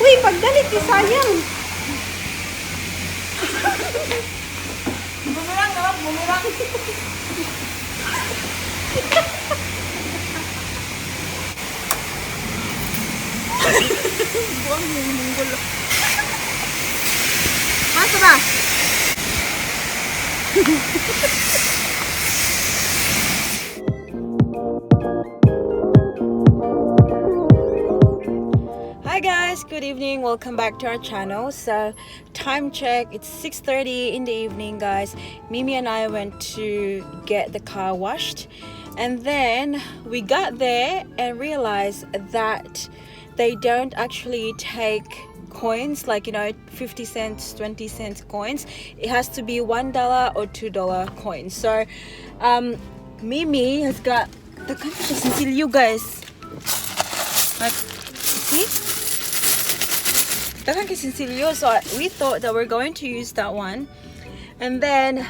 Dali, pagdali, ti sayang. Bumirang naman, bumirang. Buang yung munggulo. Masa ba? Hi guys, good evening. Welcome back to our channel. So, time check, it's 6:30 in the evening, guys. Mimi and I went to get the car washed, and then we got there and realized that they don't actually take coins, like 50 cents, 20 cents coins. It has to be $1 or $2 coins. So, Mimi has got the country, you guys. Like, see? Daghan kay sinsilyo. So we thought that we're going to use that one, and then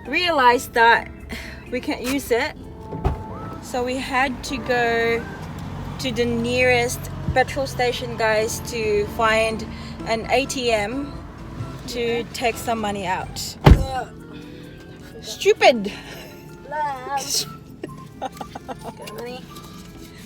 realized that we can't use it. So we had to go to the nearest petrol station, guys, to find an ATM to take some money out. Stupid. Money.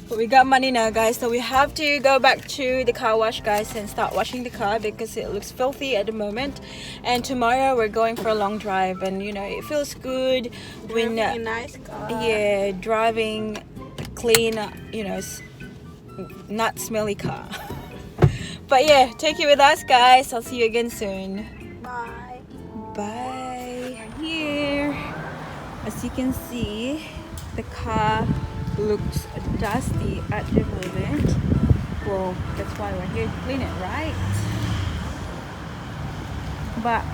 But we got money now, guys, so we have to go back to the car wash, guys, and start washing the car because it looks filthy at the moment. And tomorrow we're going for a long drive, and it feels good when Driving a nice car. Yeah, driving a clean, not smelly car. But yeah, take it with us, guys. I'll see you again soon. Bye. Bye. Here, as you can see, the car looks dusty at the moment. Well, that's why we're here to clean it, right? But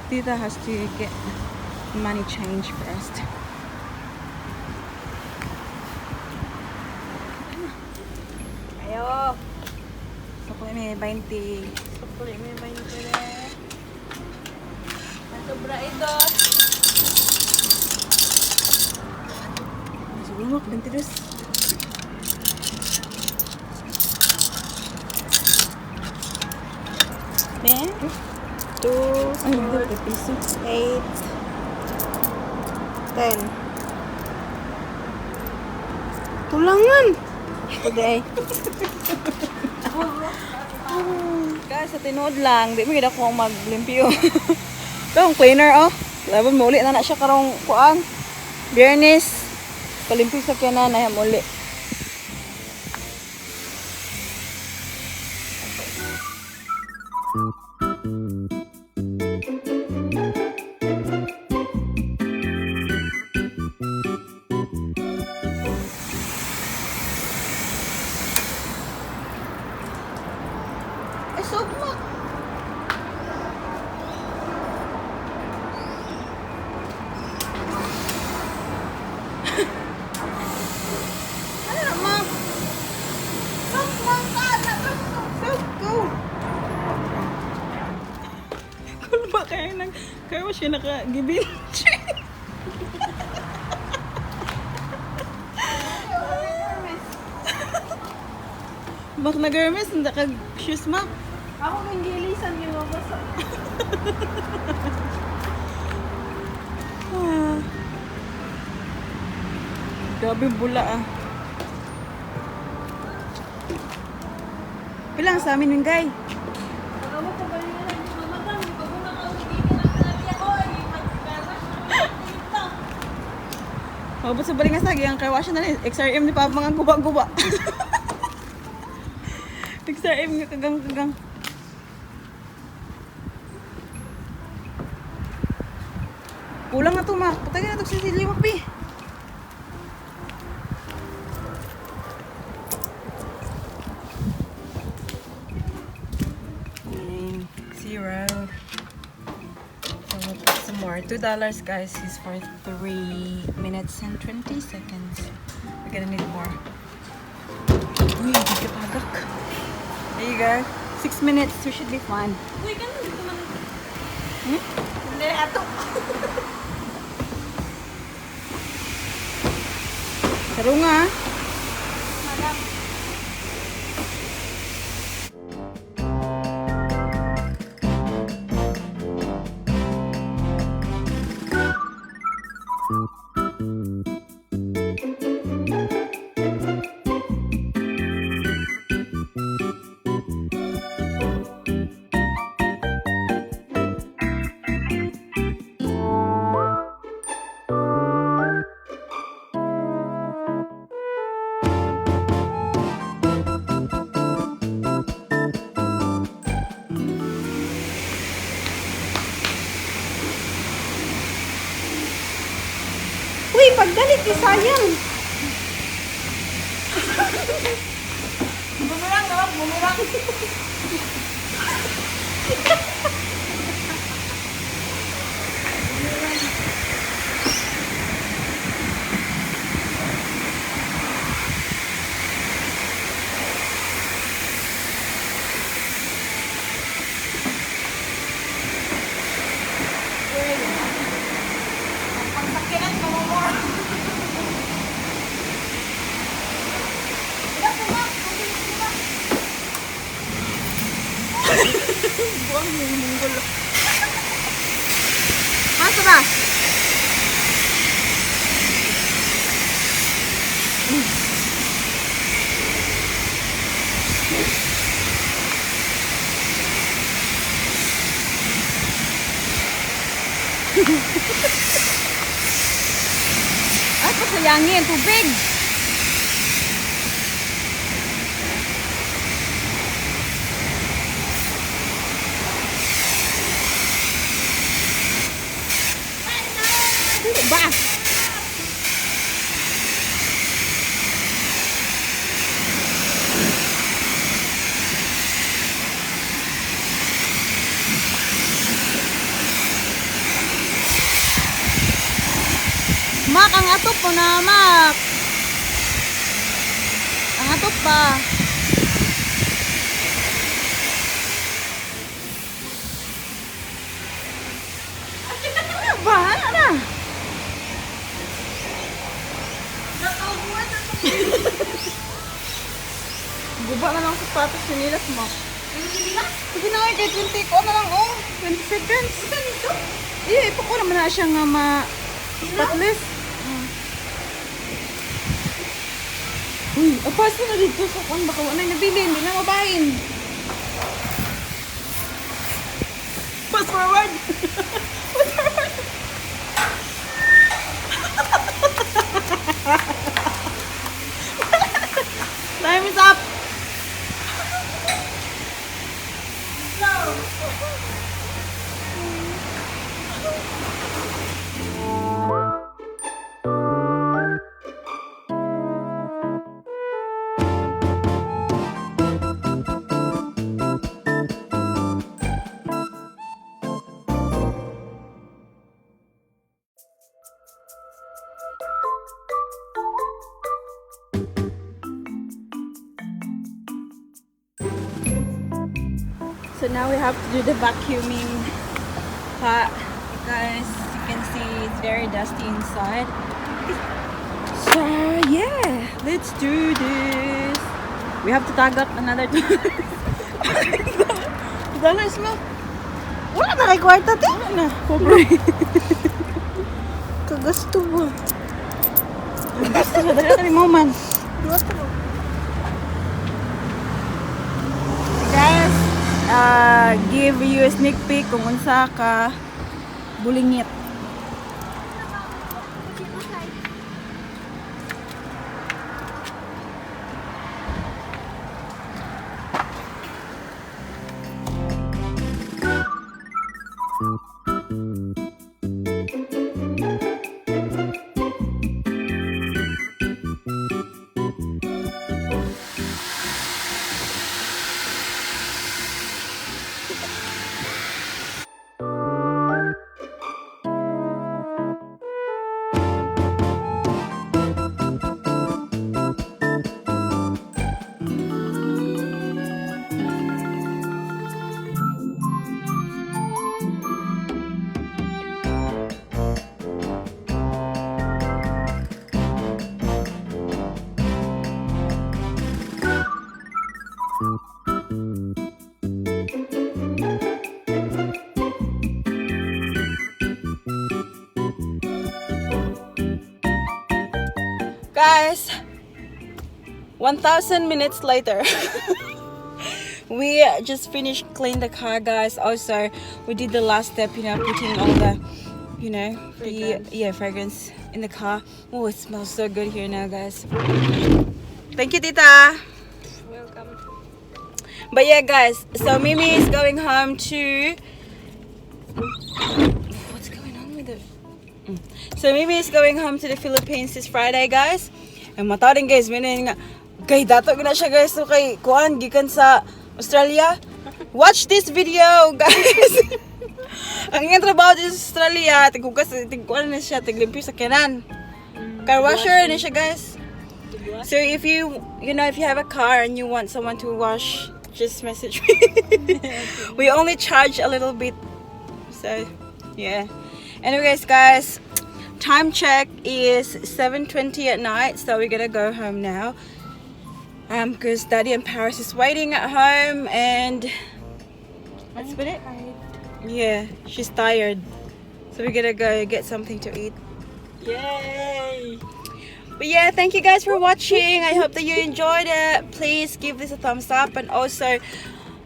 Tita has to get money change first. Ayo. So, may 20. Sukli may 20. Sobra ito. Siguro mo, 22. 10, 2, Ay, hindi, piso. 8, 10. Tulangan! Today. Guys, sa tinuod lang, di mo gid ako maglimpyo. Pero ang cleaner oh. Laban mo uli na na siya karong kuan. Biyernes. Palimpyo sa kaya na muli. Ay, sugma. Ano na, ma? Sugma ka! Sugko! Kung ba kayo nag... Kayo siya nakagibin? Bak nag-hermes, hindi ka shoes ma. Ako kang gilisan yung mabasa. Ah. Grabe bula ah. Bilang sa amin yung guy. Mabot sa balingas lagi ang kawasya na rin. XRM ni Papa mga guba-guba. XRM nga kagang-kagang. Kulang na to, Mak. Patagin na to sa silyo, Mak, Bi. Zero. So we'll put some more. $2, guys, is for 3 minutes and 20 seconds. We're gonna need more. Uy, hindi ka pagak. There you go. 6 minutes, we should be fine. Uy, ganun dito man. Hmm? Hindi, ato. Sarunga. Madam. Pagdali kay sayang. Bumerang naman, bumerang. Pagsakinan ka mo more. Buang yung munggol. Masa ba? Ay, pasayangin, tubig. Dili ba? Mak, ang atop po na, Mak. Ang atop pa. Ano ba? Ano na? Guba na lang sa sapatos sinilas mo. Sige na nga, kahit 20 ko na lang, oh. 20 seconds. Iya, ipako naman na siya nga ma... Spotless. Uy, apas na dito sa kung baka wala na nabili, hindi na mabahin. Fast forward! Fast forward! Time is up! So now we have to do the vacuuming part because you can see it's very dusty inside. So yeah, let's do this. We have to tag up another $2 mo. Wala na kay kwarta te. Wala na. Pobre. Kagasto mo. Gusto na dala ni mo man. Guys, give you a sneak peek kung unsa ka bulingit. Guys, 1000 minutes later. We just finished clean the car, guys. Also, we did the last step, putting all the, the yeah, fragrance in the car. Oh, it smells so good here now, guys. Thank you, Tita. Welcome. But yeah, guys, so Mimi is going home to. What's going on with it? So Mimi is going home to the Philippines this Friday, guys. And matarin, guys, meaning nga, kay dato na siya, guys, so kay kuan gikan sa Australia. Watch this video, guys. Ang iyang trabaho dito sa Australia, tighugas, tigkuan na siya, tiglimpyo sakyanan. Car washer na siya, guys. So if you, you know, if you have a car and you want someone to wash, just message me. We only charge a little bit. So, yeah. Anyways, guys, time check is 7:20 at night, so we're gonna go home now. Because Daddy and Paris is waiting at home, and that's about it. Yeah, she's tired. So we're gonna go get something to eat. Yay! But yeah, thank you guys for watching. I hope that you enjoyed it. Please give this a thumbs up and also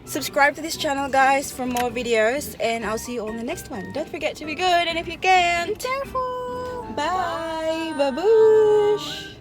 subscribe to this channel, guys, for more videos. And I'll see you all in the next one. Don't forget to be good, and if you can, Careful! Bye. Babush.